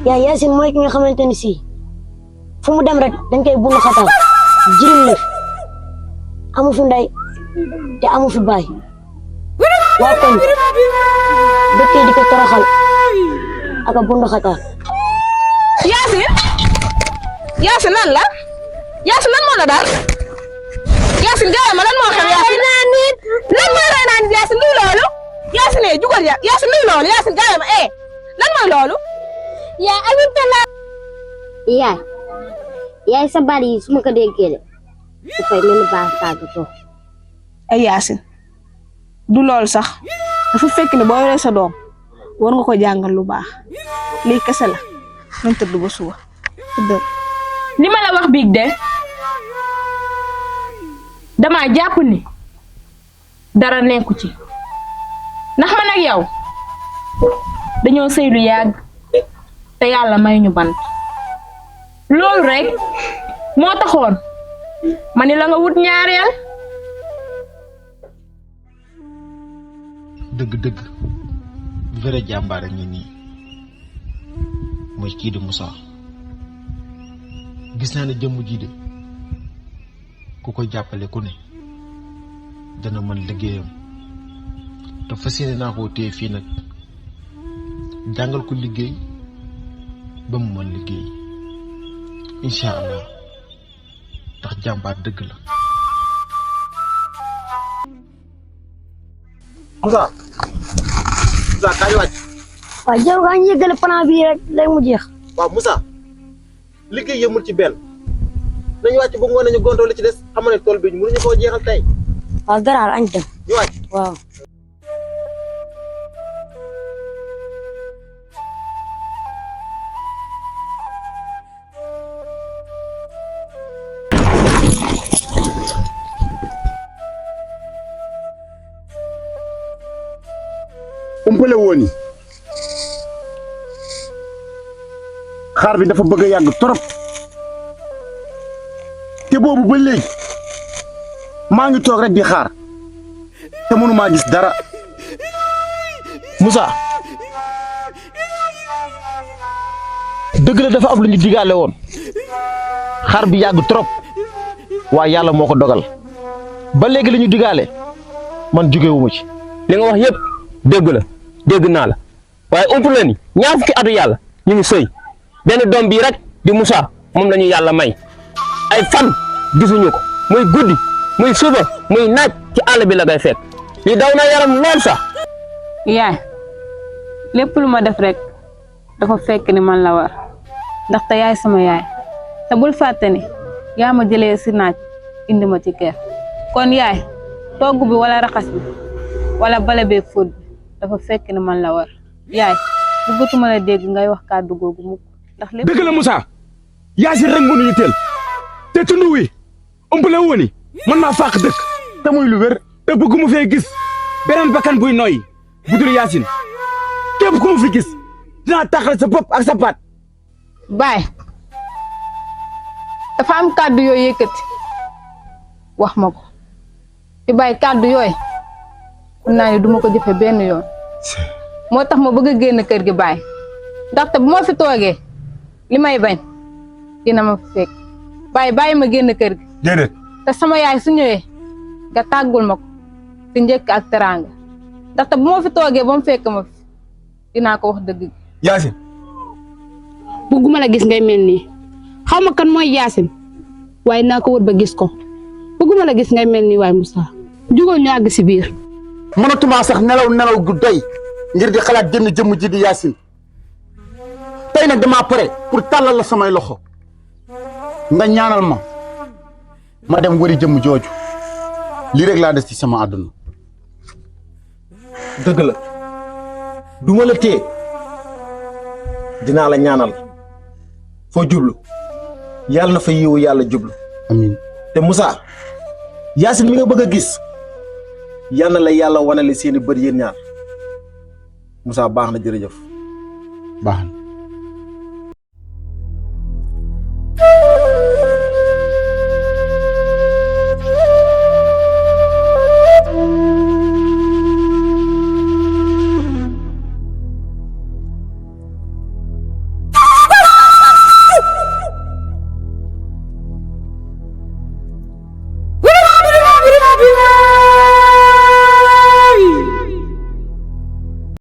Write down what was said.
yaa Yacine mooy ki nga xamante ni si fu mu dem rek dañ koy bundu xatal jirim la amu fi ndey te amu fi baay waa koñ dëkkee di ko toroxal ak a bundu xatal. Yacine lan la Yacine lan moo la daal Yacine gars ma lan moo xam Yacine lan mooy rey naan Yacine luy loolu Yacine jugal Yacine luy loolu Yacine gars ma lan mooy loolu. yaay Aminta la. yaay sa baat yi su ma ko déggee de dafay mel ni baax tàggatoo. ay Yacine du loolu sax dafa fekk ne boo yoree sa doom war nga ko jàngal lu baax lii kese la nañ tëdd ba suba tëdd. li ma la wax biig de dama jàpp ni dara nekku ci ndax man ak yow dañoo sëy lu yàgg te yàlla may ñu bant loolu rek moo taxoon ma ni la nga wut ñaareel. dëgg-dëgg vrai jàmbaar a ngi nii mooy kii di Moussa gis naa ne jëmm ji de ku koy jàppale ku ne dana mën liggéeyam te fas yéene naa koo téye fii nag jàngal ko liggéey ba mu mën liggéey incha allah ndax jàmbaar dëgg la. Moussa kaay wàcc. waaw jërëjëf kaa ñu yëgale plan bii rek lay mu jeex. waaw Moussa liggéey yëmul ci benn nañu wàcc bu ngoon nañu gontoo li ci des xam ne tool bi mënuñu koo jeexal tey. waaw garaal añ dem. ñu wàcc waaw. umpale woon yi xaar bi dafa bëgg a yàgg trop te boobu ba léegi maa ngi toog rek di xaar te mënumaa gis dara. Moussa dëgg la dafa am lu ñu digaale woon xaar bi yàgg trop waaye yàlla moo ko dogal ba léegi li ñu digaale man jógewuma ci. li nga wax yëpp dégg la dégg naa la waaye ump la ni ñaar fukki atu yàlla ñu ngi sëy benn doom bii rek di Moussa moom la ñu yàlla may ay fan gisuñu ko muy guddi muy suba muy naaj ci àll bi la ngay fekk li daw na yaram lool sax. yaay lépp lu ma def rek dafa fekk ni man la war ndaxte yaay sama yaay te bul fàtte ni yaa ma jëlee si naaj indi ma ci kër kon yaay togg bi wala raxas bi wala bale bee fóot bi dafa fekk ni man la war yaay bëggatuma la dégg ngay wax kàddu googu mukk ndax lépp dëgg la Moussa Yacine rek mënuñu teel te tund wi umpale woon yi man maa fàq dëkk te muy lu wér te bëgguma fee gis beneen bakkan buy nooy bu dul Yacine képp ku mu fi gis dinaa taxal sa bopp ak sa baat. baay dafa am kàddu yooyu yëkkati wax ma ko te baay kàddu yooyu mun naa ne duma ko jëfe benn yoon moo tax ma bëgg a génn kër gi baay ndaxte bu ma fi toogee li may bañ dina ma fi fekk baay bàyyi ma génn kër gi. déedéet. te sama yaay su ñëwee nga tàggul ma ko si njëkk ak teraanga ndaxte bu ma fi toogee ba mu fekk ma fi dinaa ko wax dëgg gi. Yacine. bëgguma la gis ngay mel nii xaw ma kan mooy Yacine waaye naa ko wër ba gis ko bëgguma la gis ngay mel nii waaye Moussa jugoon ñu àgg si biir. mënatuma sax nelaw gu doy ngir di xalaat jënd jëmm ji di Yacine tey nag damaa pare pour tàllal la samay loxo nga ñaanal ma dem wëri jëmm jooju lii rek laa des ci sama àdduna. dëgg la duma la téye dinaa la ñaanal foo jublu yàlla na fa yiwu yàlla jublu. amiin. te Moussa Yacine mi nga bëgg a gis yal na la yàlla wanale seeni bët yéen ñaar Moussa baax na jërëjëf. baax na.